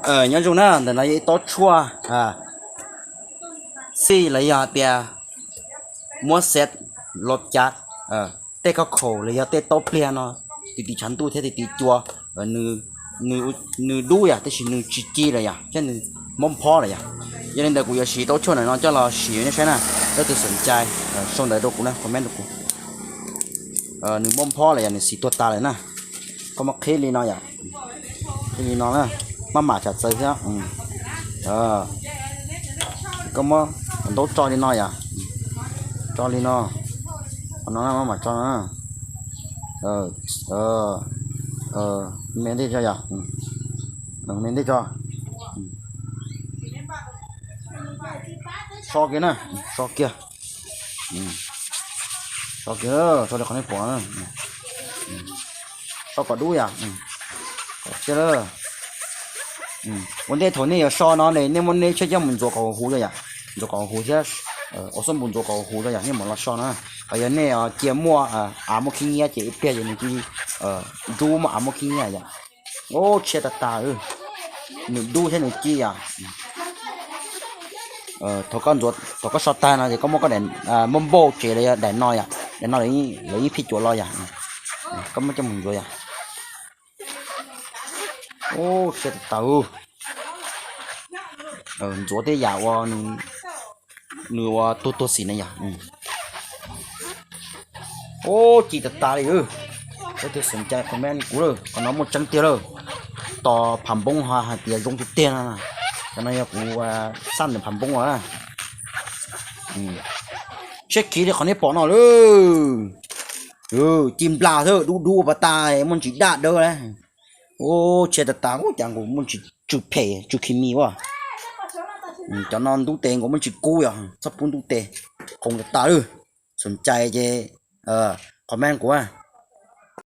Nyob zoo na, ntawm no yog ib taub tshuaj xij los yog hais tias muab xev los cav tej khauj khaum los yog tej taub pliag no, tiv tiv tshav ntuj thiab tiv tiv cua, nws dub yom, tab sis nws tsis ci lawm yom, thiab nws mob nphob lawm yom. Yog li ntawd kuv yuav siv taub tshuaj ntawm no coj los siv nej saib na. Leej twg xom cai sau ntawv rau kuv na, comment rau kuv. Nws mob nphob lawm yom, nws xis tuag tas lawm na. Koj muab qhib li no yom, qhib li no na, maj mam tsam txawv thiab. Koj muab ntaub tso li no yom, tso li no, qhov no maj mam tso no. Me ntej tso yom, me ntej tso. So kiag na, so kiag, so kiag, so li qhov nej pom na. So kom dub yom, kom siab lawm. Ua ntej thaum nej yuav so no ne, nej muab nej tshuaj coj mus ntxuav kom huv huv yom, ntxuav kom huv huv thiab, ua xab npum ntxuav kom huv huv yom, nej mam los so na. Ho yog nej cia muaj av muaj khib nyiab ces ib pliag ces nws ci, ntub muaj av muaj khib nyiab yom. Ub, tshiab tas tas, nws dub thiab nws ci yom. Thaum koj so tag no ces koj muab koj daim npauj npauj tsev los yog daim no yom, daim no lawv yeej phij cuam los yom, koj muab coj mus ntxuav yom. Ub, tshiab tas tas, ntxuav tej yam uas nws ua tuag tuag xim na yom. Ub, ci tas tas li. Leej twg xom cai comment kuv lawm, qhov no muaj tseeb tiag lawm. Tos phav npoob ho hais tias zoo tiag tiag no. Cov no yog kuv xaj ntawm phav npoob os. Tshiab khiv li qhov nej pom no lawm. Ci nplas xwb, dub dub ua pas tas, muaj ntsis daj dawb lawm. Ub, tshiab tas tas, ub, cas nkaus muaj ntsis tsw phem tsw khi mi ua. Cov no ntub tes nkaus muaj ntsis kub yom, txhob pub ntub tes, qoos tas tas lawm. Xom cai ces comment kuv.